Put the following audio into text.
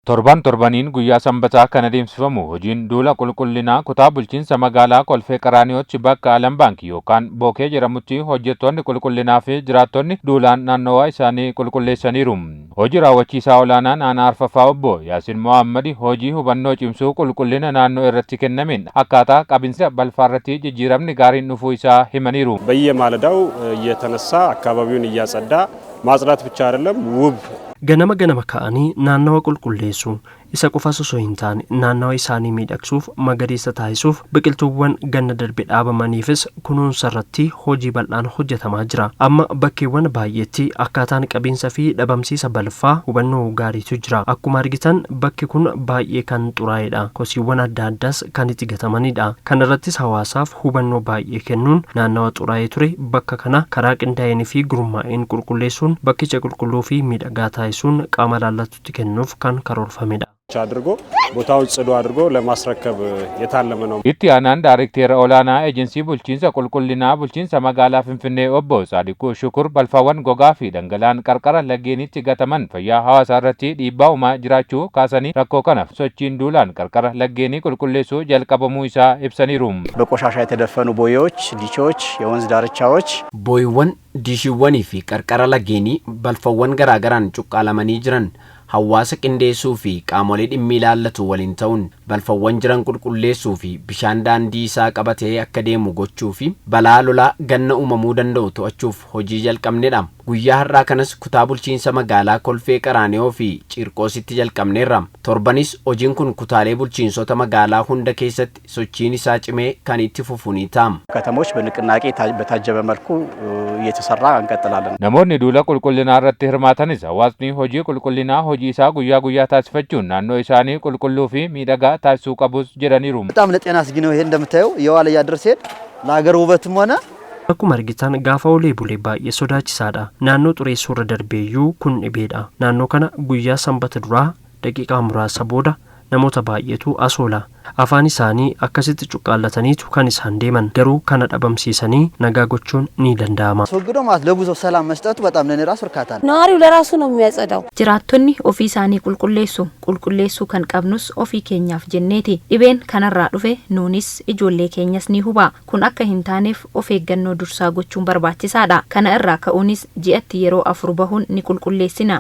Torban torbaniin guyyaa Sanbataa kan adeemsifamu hojiin duula qulqullinaa kutaa bulchiinsa magaalaa Kolfee Qaraaniyooti bakka Alam Baankii yookaan Bookee jedhamutti hojjettoonni qulqullinaa fi jiraattonni duulaan naannawaa isaanii qulqulleessaniiru. Hojii raawwachiisaa olaanaan aanaa Arfaffaa obbo Yaasin Mohammad hojii hubannoo cimsuu qulqullina naannoo irratti kennameen akkaataa qabinsa balfaa irratti jijjiiramni gaariin dhufuu isaa himaniiru. በየማለዳው እየተነሳ አካባቢውን እያጸዳ ማጽዳት ብቻ አይደለም ውብ Ganama ganama ka'anii naannawa qulqulleessu. Isa qofas osoo hin taane, naannawa isaanii miidhagsuuf, magariisa taasisuuf, biqiltuuwwan ganna darbe dhaabamaniifis kunuunsa irratti hojii bal'aan hojjetamaa jira. Amma bakkeewwan baay'eetti akkaataan qabiinsa fi dhabamsiisa balfaa hubannoo gaariitu jira. Akkuma argitan bakki kun baay'ee kan xuraa'edha. Kosiiwwan adda addaas kan itti gatamanidha. Kana irrattis hawaasaaf hubannoo baay'ee kennuun naannawa xuraa'ee ture bakka kana karaa qindaa'een fi gurmaa'een qulqulleessuun, bakkicha qulqulluu fi miidhagaa taasisuun qaama laallatutti kennuuf kan karoorfamedha. አድርጎ ቦታውን ጽዱ አድርጎ ለማስረከብ የታለመ ነው። Itti aanaan daarekteera olaanaa Eejensii Bulchiinsa Qulqullinaa Bulchiinsa Magaalaa Finfinnee obbo Saadiquu Shukur balfaawwan gogaa fi dhangala'aan qarqara laggeenitti gataman fayyaa hawaasaa irratti dhiibbaa uumaa jiraachuu kaasanii, rakkoo kanaaf sochiin duulaan qarqara laggeenii qulqulleessuu jalqabamuu isaa ibsaniiru. በቆሻሻ የተደፈኑ ቦዮች፣ ዲቾች፣ የወንዝ ዳርቻዎች Booyiwwan, diishiiwwanii fi qarqara lageenii balfawwan garaagaraan cuqqaalamanii jiran hawaasa qindeessuu fi qaamolee dhimmi ilaallatu waliin ta'uun balfawwan jiran qulqulleessuu fi bishaan daandii isaa qabatee akka deemu gochuu fi balaa lolaa ganna uumamuu danda'u to'achuuf hojii jalqabnedha. Guyyaa har'aa kanas kutaa bulchiinsa magaalaa Kolfee Qaraaniyoo fi Ciirqoositti jalqabneerra. Torbanis hojiin kun kutaalee bulchiinsota magaalaa hunda keessatti sochiin isaa cimee kan itti fufu ni ta'a. ከተሞች በንቅናቄ በታጀበ መልኩ እየተሰራ እንቀጥላለን። Namoonni duula qulqullinaa irratti hirmaatanis hawaasni hojii qulqullinaa hojii isaa guyyaa guyyaa taasifachuun naannoo isaanii qulqulluu fi miidhagaa taasisuu qabus jedhaniiru. በጣም ለጤና አስጊ ነው። ይሄ እንደምታየው እየዋለ እያደረ ሲሄድ ለሀገር ውበትም ሆነ Akkuma argitan gaafa olee bulee baay'ee sodaachisaadha. Naannoo xureessuu irra darbeeyyuu kun dhibeedha. Naannoo kana guyyaa Sanbata duraa daqiiqaa muraasa booda namoota baay'eetu as oola. Afaan isaanii akkasitti cuqqaallataniitu kan isaan deeman. Garuu kana dhabamsiisanii nagaa gochuun ni danda'ama. አስወግዶ ማለት ለጉዞ ሰላም መስጠቱ በጣም ለእኔ ራሱ እርካታ ነው። ነዋሪው ለራሱ ነው የሚያጸዳው። Jiraattonni ofii isaanii qulqulleessu. Qulqulleessuu kan qabnus ofii keenyaaf jenneeti. Dhibeen kanarraa dhufe nuunis ijoollee keenyas ni huba. Kun akka hin taaneef of eeggannoo dursaa gochuun barbaachisaadha. Kana irraa ka'uunis ji'atti yeroo afur bahuun ni qulqulleessina.